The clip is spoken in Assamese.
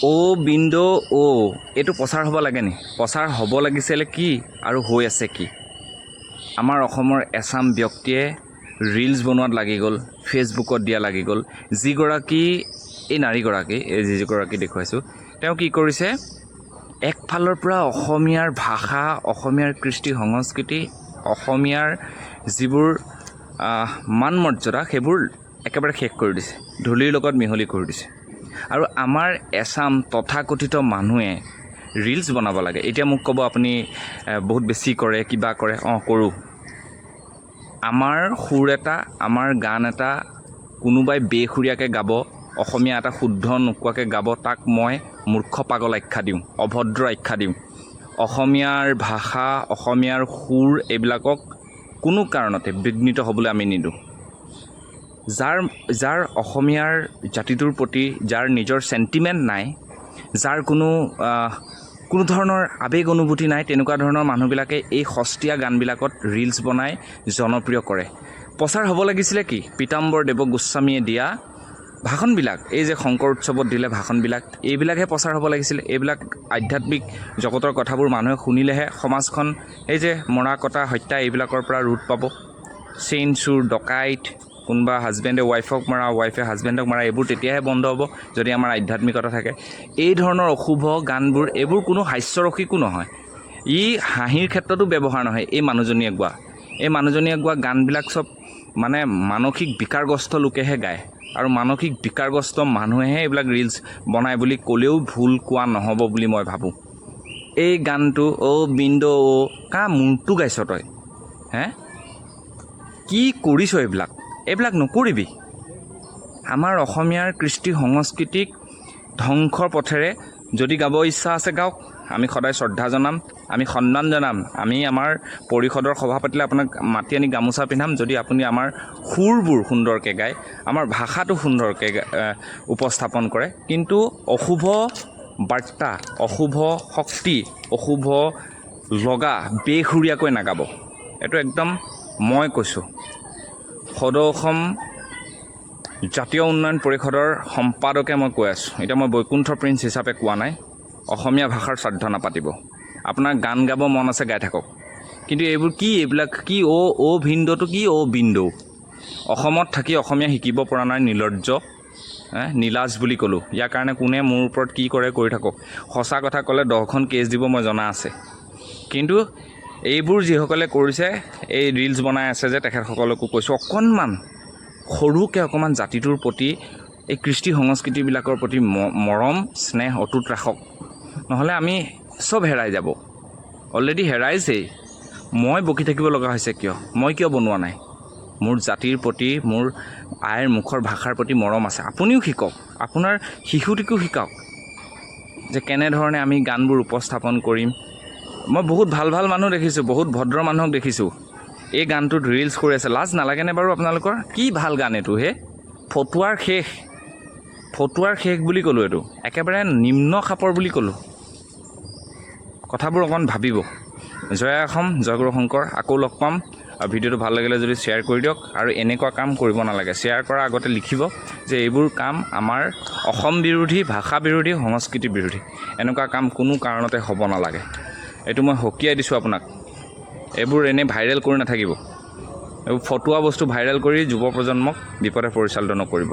অ' বিন্দু অ' এইটো প্ৰচাৰ হ'ব লাগে নি? প্ৰচাৰ হ'ব লাগিছিলে কি আৰু হৈ আছে কি? আমাৰ অসমৰ এচাম ব্যক্তিয়ে ৰিলচ বনোৱাত লাগি গ'ল, ফেচবুকত দিয়া লাগি গ'ল। যিগৰাকী এই নাৰীগৰাকী, এই যিগৰাকী দেখুৱাইছোঁ, তেওঁ কি কৰিছে? একফালৰ পৰা অসমীয়াৰ ভাষা, অসমীয়াৰ কৃষ্টি সংস্কৃতি, অসমীয়াৰ যিবোৰ মান মৰ্যাদা, সেইবোৰ একেবাৰে শেষ কৰি দিছে, ধূলিৰ লগত মিহলি কৰি দিছে। আৰু আমাৰ এচাম তথাকথিত মানুহে ৰিলচ বনাব লাগে। এতিয়া মোক ক'ব, আপুনি বহুত বেছি কৰে, কিবা কৰে। অঁ, কৰোঁ। আমাৰ সুৰ এটা, আমাৰ গান এটা কোনোবাই বেসুৰীয়াকৈ গাব, অসমীয়া এটা শুদ্ধ নোকোৱাকৈ গাব, তাক মই মূৰ্খ পাগল আখ্যা দিওঁ, অভদ্ৰ আখ্যা দিওঁ। অসমীয়াৰ ভাষা, অসমীয়াৰ সুৰ, এইবিলাকক কোনো কাৰণতে বিঘ্নিত হ'বলৈ আমি নিদিওঁ। যাৰ যাৰ অসমীয়াৰ জাতিটোৰ প্ৰতি যাৰ নিজৰ চেণ্টিমেণ্ট নাই, যাৰ কোনো ধৰণৰ আৱেগ অনুভূতি নাই, তেনেকুৱা ধৰণৰ মানুহবিলাকে এই সস্তীয়া গানবিলাকত ৰিলচ বনাই জনপ্ৰিয় কৰে। প্ৰচাৰ হ'ব লাগিছিলে কি? পীতাম্বৰ দেৱ গোস্বামীয়ে দিয়া ভাষণবিলাক, এই যে শংকৰ উৎসৱত দিলে ভাষণবিলাক, এইবিলাকহে প্ৰচাৰ হ'ব লাগিছিলে। এইবিলাক আধ্যাত্মিক জগতৰ কথাবোৰ মানুহে শুনিলেহে সমাজখন এই যে মৰা কটা হত্যা, এইবিলাকৰ পৰা ৰোধ পাব। চেইন চুৰ, ডকাইত, কোনোবা হাজবেণ্ডে ৱাইফক মাৰা, ৱাইফে হাজবেণ্ডক মাৰা, এইবোৰ তেতিয়াহে বন্ধ হ'ব যদি আমাৰ আধ্যাত্মিকতা থাকে। এই ধৰণৰ অশুভ গানবোৰ, এইবোৰ কোনো হাস্যৰসিকো নহয়, ই হাঁহিৰ ক্ষেত্ৰতো ব্যৱহাৰ নহয়। এই মানুহজনীয়ে গোৱা গানবিলাক চব মানে মানসিক বিকাৰগ্ৰস্ত লোকেহে গায় আৰু মানসিক বিকাৰগ্ৰস্ত মানুহেহে এইবিলাক ৰিলচ বনায় বুলি ক'লেও ভুল কোৱা নহ'ব বুলি মই ভাবোঁ। এই গানটো অ' বিন্দু অ' কা মূৰটো গাইছ তই হে? কি কৰিছ এইবিলাক? এইবিলাক নকৰিবি। আমাৰ অসমীয়াৰ কৃষ্টি সংস্কৃতিক ধ্বংসৰ পথেৰে যদি গাব ইচ্ছা আছে, গাওক। আমি সদায় শ্ৰদ্ধা জনাম, আমি সন্মান জনাম। আমি আমাৰ পৰিষদৰ সভা পাতিলে আপোনাক মাতি আনি গামোচা পিন্ধাম, যদি আপুনি আমাৰ সুৰবোৰ সুন্দৰকৈ গায়, আমাৰ ভাষাটো সুন্দৰকৈ উপস্থাপন কৰে। কিন্তু অশুভ বাৰ্তা, অশুভ শক্তি, অশুভ লগা বেসুৰীয়াকৈ নাগাব। এইটো একদম মই কৈছোঁ, সদৌ অসম জাতীয় উন্নয়ন পৰিষদৰ সম্পাদকে মই কৈ আছোঁ। এতিয়া মই বৈকুণ্ঠ প্ৰিন্স হিচাপে কোৱা নাই। অসমীয়া ভাষাৰ শ্ৰাদ্ধ নাপাতিব। আপোনাৰ গান গাব মন আছে, গাই থাকক। কিন্তু এইবোৰ কি? এইবিলাক কি? অ' অ' ভিন্দটো কি? অ' বিন্দু। অসমত থাকি অসমীয়া শিকিব পৰা নাই, নিৰ্লজ্জ, হে, নিলাজ বুলি ক'লোঁ। ইয়াৰ কাৰণে কোনে মোৰ ওপৰত কি কৰে কৰি থাকক। সঁচা কথা ক'লে 10খন কেছ দিব, মই জনা আছে। কিন্তু এইবোৰ যিসকলে কৰিছে, এই ৰিলচ বনাই আছে যে, তেখেতসকলকো কৈছোঁ, অকণমান সৰুকৈ অকণমান জাতিটোৰ প্ৰতি, এই কৃষ্টি সংস্কৃতিবিলাকৰ প্ৰতি মৰম স্নেহ অটুট ৰাখক। নহ'লে আমি চব হেৰাই যাব। অলৰেডি হেৰাইছেই। মই বকি থাকিব লগা হৈছে কিয়? মই কিয় বনোৱা নাই? মোৰ জাতিৰ প্ৰতি, মোৰ আইৰ মুখৰ ভাষাৰ প্ৰতি মৰম আছে। আপুনিও শিকক, আপোনাৰ শিশুটিকো শিকাওক যে কেনেধৰণে আমি গানবোৰ উপস্থাপন কৰিম। মই বহুত ভাল ভাল মানুহ দেখিছোঁ, বহুত ভদ্ৰ মানুহক দেখিছোঁ, এই গানটোত ৰিলচ কৰি আছে। লাজ নালাগেনে বাৰু আপোনালোকৰ? কি ভাল গান এইটো হে? ফটুৱাৰ শেষ, ফটুৱাৰ শেষ বুলি ক'লোঁ। এইটো একেবাৰে নিম্ন খাপৰ বুলি ক'লোঁ। কথাবোৰ অকণ ভাবিব। জয় অসম, জয় গুৰু শংকৰ। আকৌ লগ পাম। আৰু ভিডিঅ'টো ভাল লাগিলে যদি শ্বেয়াৰ কৰি দিয়ক। আৰু এনেকুৱা কাম কৰিব নালাগে। শ্বেয়াৰ কৰাৰ আগতে লিখিব যে এইবোৰ কাম আমাৰ অসম বিৰোধী, ভাষা বিৰোধী, সংস্কৃতি বিৰোধী। এনেকুৱা কাম কোনো কাৰণতে হ'ব নালাগে। এইটো মই সকীয়াই দিছোঁ আপোনাক। এইবোৰ এনেই ভাইৰেল কৰি নাথাকিব। এইবোৰ ফটুৱা বস্তু ভাইৰেল কৰি যুৱ প্ৰজন্মক বিপদে পৰিচালিত নকৰিব।